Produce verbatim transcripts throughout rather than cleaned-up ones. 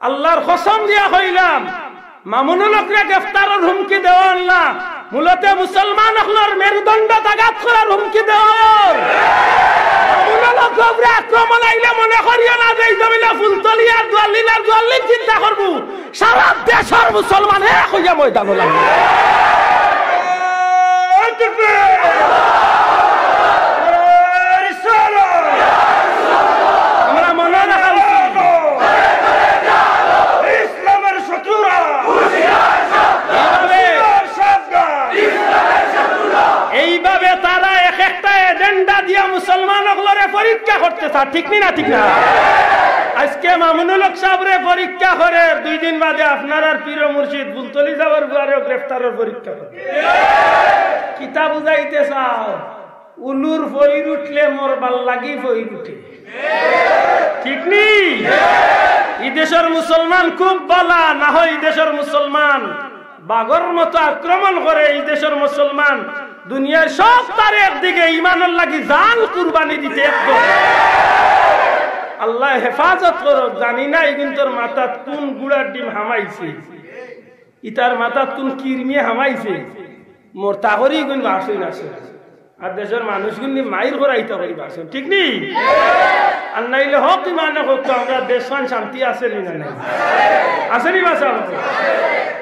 আল্লার কসম দিয়া কইলাম, মামুনুল হকরে গ্রেফতারর হুমকি দেওয়া অর না, মূলতে মুসলমান অকলর মেরুদণ্ডত আঘাত করার হুমকি দেওয়া অর। মামুনুল হকর উপরে আক্রমণ আইলে মনে করিও না যে ই জমিনো ফুলতলি আর দুয়ারলিন আর দুয়ারলিন চিন্তা করমু, সারা দেশর মুসলমান এক অইয়া ময়দানো লাগবো। আমরা মনো রাখা উচিত। ইসলামের শত্রুরা। এইভাবে, এইভাবে তারা এক একটা এজেন্ডা দিয়া মুসলমান অকলরে পরীক্ষা করতে চায়, ঠিক নি না? ঠিক না? আজকে মামুনুল হক সাবরে পরীক্ষা করের, দুই দিন বাদে আপনারার পীর মুর্শিদ ফুলতলি সাবর ফুয়ারেও গ্রেফতারর পরীক্ষা করের। কিতা বুঝাইতে চাও? উলুর ফইর উঠলে মরবার লাগি ফইর উঠে। ঠিক নি? ই দেশর মুসলমান খুব বালা, না হয় ই দেশর মুসলমান বাঘর মতো আক্রমণ করে। ই দেশর মুসলমান দুনিয়ার সব তার একদিকে ইমানর লাগি জান কুরবানি দিতে একদম। আল্লায় হেফাজত করউক, জানি না ইগুইন্তর মাথাত কুন গুড়ার ডিম হামাইছে, ইতার মাথাত কুন কিরমিয়ে হামাইছে, মরতা করি ইগুইন বাসইন আছে। আর দেশর মানুষগুইন নি মাইর করাইতা করি বাসইন, ঠিক নি? আর নাইলে হক ইমানে কউক্কা, আমরার দেশখান শান্তি আছে নি না নাই? আছে নি বাসা?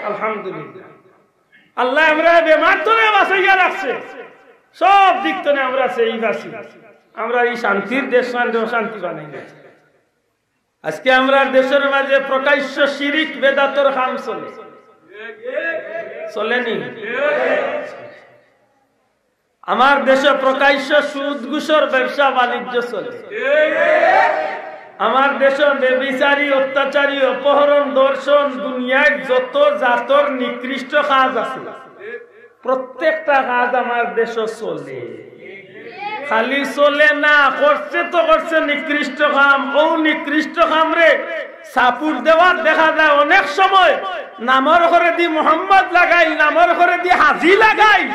আলহামদুলিল্লাহ। আল্লায় আমরারে বেমার তনে বাসাইয়া রাখছে, সব দিক তনে আমরা সেই বাসি। আমরার ই শান্তির দেশখানরে অশান্তি বানাই না। আজকে আমরার দেশর মাঝে প্রকাশ্য শিরিক বেদাতর কাম চলে, চলে নি? আমার দেশো প্রকাশ্য সুদ ঘুষর ব্যবসা বাণিজ্য চলে। আমার দেশো ব্যভিচারী, অত্যাচারী, অপহরণ, ধর্ষণ, দুনিয়ার যত জাতর নিকৃষ্ট কাজ আছে, প্রত্যেকটা কাজ আমার দেশো চলে। খালি চলে না, করছে তো করছে নিকৃষ্ট কাম। অউ নিকৃষ্ট কামরে support দেওয়ার দেখা যায় অনেক সময় নামর ঘরেদি মোহাম্মদ লাগাইল, নামর ঘরেদি হাজি লাগাইল।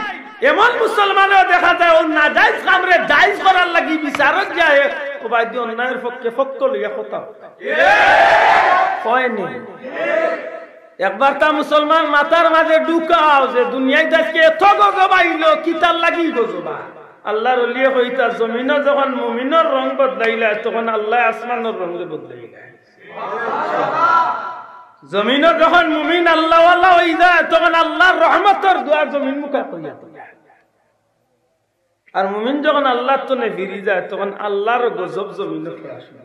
এমন মুসলমানও দেখা যায় অউ নাজাইজ কামরে জাইজ করার লাগি বিচারত যায়, ও ভাই, দি অন্যায়র পক্ষে পক্ষ লইয়া কথা কয়নি। একবার তা মুসলমান মাথার মাঝে ঢুকাও যে দুনিয়াত আজকে এত গজব আইলো, কিতার লাগি গজব? আল্লার ওলিয়ে কইতা, জমিনো যখন মুমিনর রং বদলাইলা, তখন আল্লায় আসমানর রংরে বদলাইলা। জমিনো যখন মুমিন আল্লাওয়ালা অই যায়, তখন আল্লার রহমতর দুয়ার জমিন মুখা করিয়া দেয়। আর মুমিন যখন আল্লার তনে ফিরি যায়, তখন আল্লার গজব জমিনো পড়া শুরু।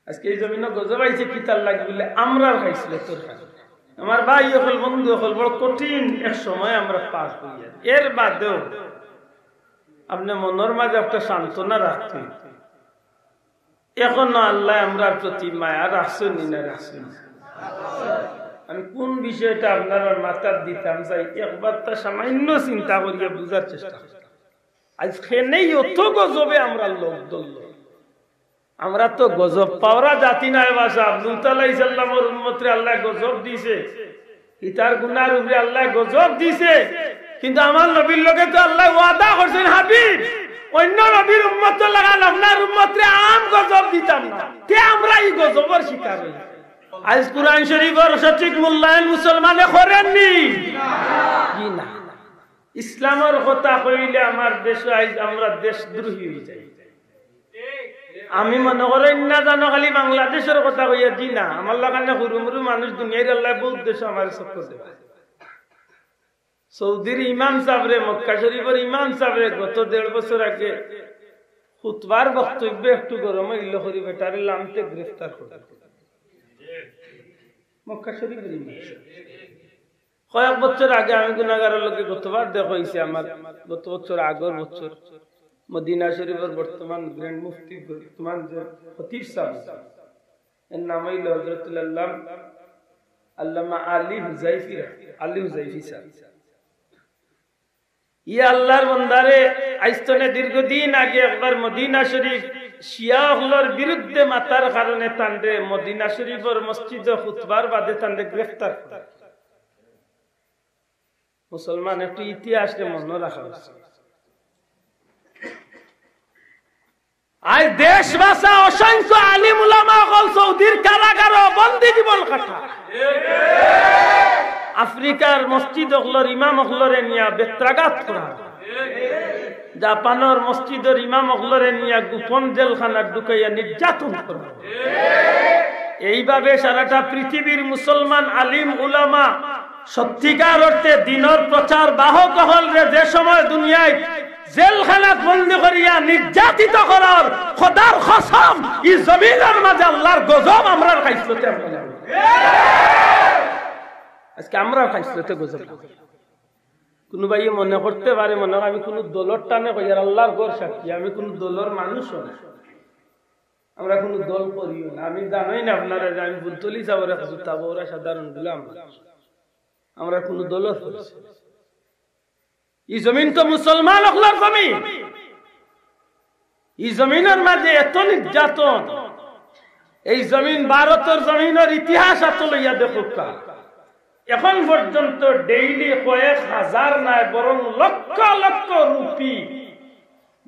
আজকে ই জমিনো গজব আইছে কিতার লাগি বুলে, আমরার খাইছলতর কারণে। আমার ভাই অকল, বন্ধু অকল, বড় কঠিন এক সময় আমরা পার করিয়ার। এর বাদেও আপনে মনর মাঝে একটা সান্ত্বনা রাখতে, এখনো আল্লায় আমরার প্রতি মায়া রাখছইন নি না রাখছইন না? আমি কুন বিষয়টা আপনারার মাথাত দিতাম চাই, একবার তা সামান্য চিন্তা করিয়া বুঝার চেষ্টা করতাম। আইজ কেনে অত গজবে আমরার লগ ধরলো। আমরা তো গজব পাওরা জাতি নায় বাসা। লূত আলাইহিস সালামর উম্মতরে আল্লায় গজব দিছে, ইতার গুনার উপরে আল্লায় গজব দিছে। কিন্তু আমার নবীর লগে তো আল্লায় ওয়াদা করছইন, হাবিব, অইন্য নবীর উম্মতর লাখান আপনার উম্মতরে আম গজব দিতাম না। তে আমরা ই গজবর শিকার অই। আইজ কুরআন শরীফর সঠিক মূল্যায়ন মুসলমানে করের নি? জি না। ইসলামর কথা কইলে আমার দেশো আইজ আমরা দেশদ্রোহী অই যাই। আমি মনো করি না জানো খালি বাংলাদেশর কথা কইয়ার, জি না, আমার লাখান হুরুমুরু মানুষ দুনিয়ার আল্লায় বউত দেশো আমারে চক্কর দেয়। সৌদির ইমাম সাবরে, মক্কা শরীফর ইমাম সাবরে গত দেড় বছর আগে খুতবার বক্তব্যে একটু গরম অইলো করি বেটারে লামতে গ্রেফতার করলো। মক্কা শরীফর ইমাম সাব। কয়েক বছর আগে আমি গুনাগারর লগে গতবার দেখা অইছে আমার, গত বছর, আগর বছর মদিনা শরীফর বর্তমান গ্র্যান্ড মুফতি, বর্তমান যে খতিব সাব, এর নাম অইলো হযরতুল আল্লাম-, আল্লামা আলী হুজাইফি, আলী হুজাইফি সাব। ই আল্লার বন্দারে আইজ তনে দীর্ঘদিন আগে একবার মদিনা শরীফ শিয়া অকলর বিরুদ্ধে মাতার কারণে তানরে মদিনা শরীফর মসজিদো খুতবার বাদে তানরে গ্রেফতার করা। মুসলমান, একটু ইতিহাসরে মনো রাখা উচিত। আইজ দেশ বাসা অসংখ্য আলিম উলামা অকল সৌদির কারা কাটা। আফ্রিকার মসজিদ অকলর ইমাম অকলরে নিয়া বেত্রাঘাত করা, জাপানর মসজিদর ইমাম অকলরে নিয়া গোপন জেলখানাত ঢুকাইয়া নির্যাতন করা। এইভাবে সারাটা পৃথিবীর মুসলমান আলিম উলামা, সত্যিকার অর্থে দ্বীনর প্রচার বাহক অকলরে যে সময় দুনিয়াত জেলখানাত বন্দী করিয়া নির্যাতিত করার, খোদার কসম, ই জমিনর মাঝে আল্লার গজব আমরার খাইছলতে আমরার। আজকে আমরার খাইছলতে গজব। কুনু ভাইয়ে মনে করতে পারে, মনে হয় আমি কুনু দলর টানে কইয়ার, আল্লার ঘর সাক্ষী, আমি কুনু দলর মানুষও না, আমরা কুনু দল করিও না। আমি জানোই না আপনারা যে আমি ফুলতলি সাবর এক জুতা বড় সাধারণ গুলাম, আমরা কুনু দলর করিও না। ই জমিন তো মুসলমান অকলর জমিন। ই জমিনর মাঝে এত নির্যাতন, এই জমিন ভারতর জমিনর ইতিহাস আতো লইয়া দেখউক্কা। এখন পর্যন্ত ডেইলি কয়েক হাজার নায়, বরং লক্ষ লক্ষ রুপি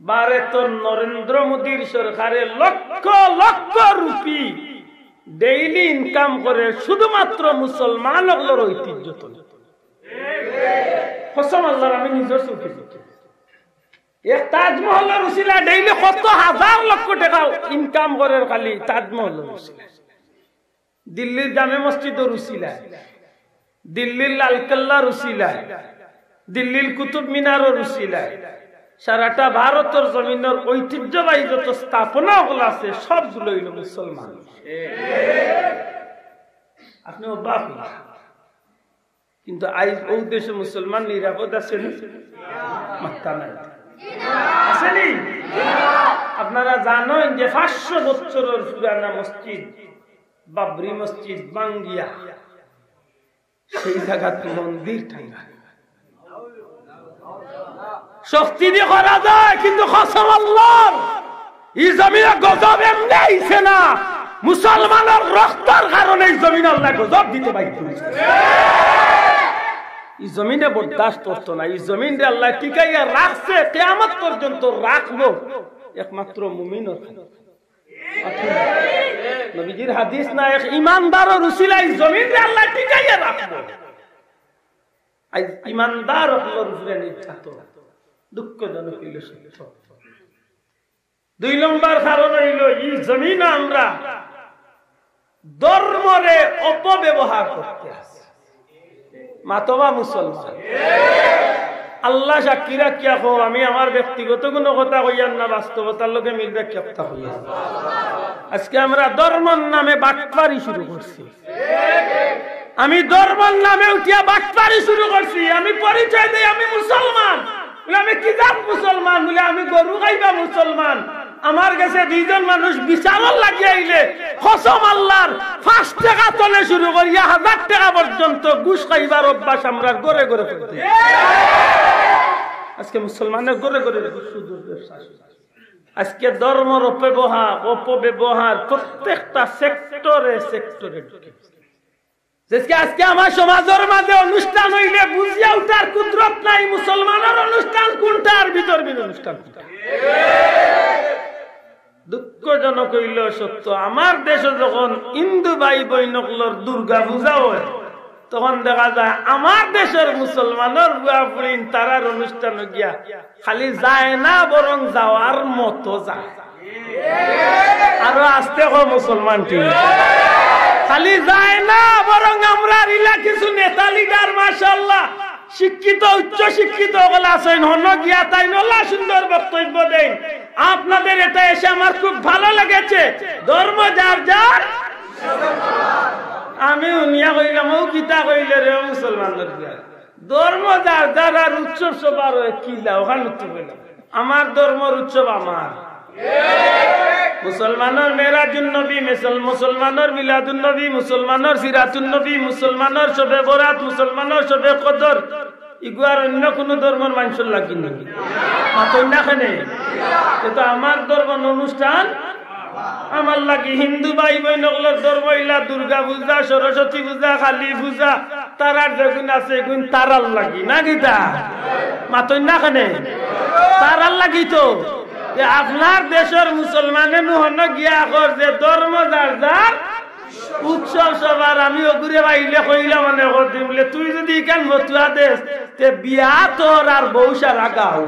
ভারতর নরেন্দ্র মোদীর সরকারে লক্ষ লক্ষ রুপি ডেইলি ইনকাম করে শুধুমাত্র মুসলমান অকলর ঐতিহ্য তুলে। কসম আল্লার, আমি নিজর চউখে দেখি। এক তাজমহলর উসিলা ডেইলি কত হাজার লক্ষ টেকা ইনকাম করের খালি তাজমহলর উসিলা। দিল্লির জামে মসজিদর উসিলায়, দিল্লির লালকেল্লার উসিলায়, দিল্লির কুতুব মিনারর উসিলায়, সারাটা ভারতর জমিনর ঐতিহ্যবাহী যত স্থাপনা অকল আছে সবগুলো অইলো মুসলমান। আপনি অবাক অইবা। কিন্তু আইজ অউ দেশো মুসলমান নিরাপদ আছে নি? মাত্তা নাই। আছে নি? আপনারা জানইন যে পাঁচশো বছরর পুরানা মসজিদ, বাবরি মসজিদ ভাঙ্গিয়া সেই জাগাত মন্দির টাঙ্গা। শক্তি দি করা যায়, কিন্তু কসম আল্লার, ই জমিনে গজব এমনে আইছে না, মুসলমানর রক্তর কারণে ই জমিনে আল্লায় গজব দিতে বাধ্য অইছে। ই জমিনে বরদাস্ত করতো না, ই জমিনরে আল্লায় টিকাইয়া রাখছে, কিয়ামত পর্যন্ত রাখবো একমাত্র মুমিনর। নবীজির হাদিস না, এক ইমানদারর উসিলায় ই জমিনরে আল্লায় টিকাইয়া রাখবো। আইজ ইমানদার অকলর উপরে নির্যাতন, দুঃখজনক অইলো সত্য। দুই নম্বর কারণ অইলো, ই জমিনো আমরা ধর্মরে অপব্যবহার করতে আছি। মাতবা মুসলমান, আল্লা সাক্ষী রাখিয়া কও, আমি আমার ব্যক্তিগত কুনু কথা কইয়ার না, বাস্তবতার লগে মিল রাখিয়া কথা কইয়ার। আজকে আমরা ধর্মর নামে বাটপারি শুরু করছি। আমি ধর্মর নামে উঠিয়া বাটপারি শুরু করছি। আমি পরিচয় দেই আমি মুসলমান, বলে আমি কি জাত মুসলমান, বলে আমি গরু খাইবা মুসলমান। আমার গেছে দুইজন মানুষ বিচারর লাগি আইলে কসম আল্লার, পাঁচ টেকা তনে শুরু করিয়া হাজার টেকা পর্যন্ত ঘুষ খাইবার অভ্যাস আমরার ঘরে ঘরে করতে। আজকে মুসলমানর ঘরে ঘরে ঘুষ সুদর ব্যবসা। আজকে ধর্মর অপব্যবহার, অপব্যবহার প্রত্যেকটা সেক্টরে সেক্টরে ঢুকে। যেসকে আজকে আমার সমাজর মাঝে অনুষ্ঠান অইলে বুঝিয়া উঠার কুদরত নাই, মুসলমানর অনুষ্ঠান কুনটা আর বিধর্মীর অনুষ্ঠান কুনটা। দুঃখজনক অইলো সত্য, আমার দেশো যখন হিন্দু ভাই বইন অকলর দুর্গা পূজা অয়, তখন দেখা যায় আমার দেশর মুসলমানর বুয়া ফুড়িন তারার অনুষ্ঠানো গিয়া খালি যায় না, বরং যাওয়ার মতো যায়। আরো আস্তে কও মুসলমান, ঠিক? খালি যায় না, বরং আমরার ইলা কিছু নেতা লিডার, মাশাআল্লাহ, শিক্ষিত, উচ্চ শিক্ষিত অকল আছইন, হনো গিয়া তাইন অলা সুন্দর বক্তব্য দেইন। আপনাদের এটা এসে আমার খুব ভালো লেগেছে। ধর্ম যার যার। আমি হুনিয়া কইলাম, "ও কিতা কইলে রে, ও মুসলমানর বিয়া?" ধর্ম যার যার, আর উৎসব সবার অয় কিলা, অখান তো কইলাম। আমার ধর্মর উৎসব আমার। মুসলমানর মেরাজুন নবী, মিসল-, মুসলমানর মিলাদুন নবী, মুসলমানর সিরাতুন নবী, মুসলমানর শবে বরাত, মুসলমানর শবে কদর, ইগু আর অইন্য কুনু ধর্মর মানষর লাগি নি? মাতইন না কেনে? তে তো আমার ধর্মর অনুষ্ঠান আমার লাগি। হিন্দু ভাই বইন অকলর ধর্ম অইলা দুর্গা পূজা, সরস্বতী পূজা, কালী পূজা, তারার যেগুন আছে এগুন তারার লাগি, না কিতা? মাতইন না কেনে? তারার লাগি তো। যে আপনার দেশর মুসলমানে নু হনো গিয়া কর যে ধর্ম যার যার, উৎসব সব সবার আমি ওগুরে বাইলে কইলাম, মানে কর দিম বলে, "তুই যদি ইখান ফতুয়া দেস, তে বিয়া তোর আর বউ সারা গাঁও।"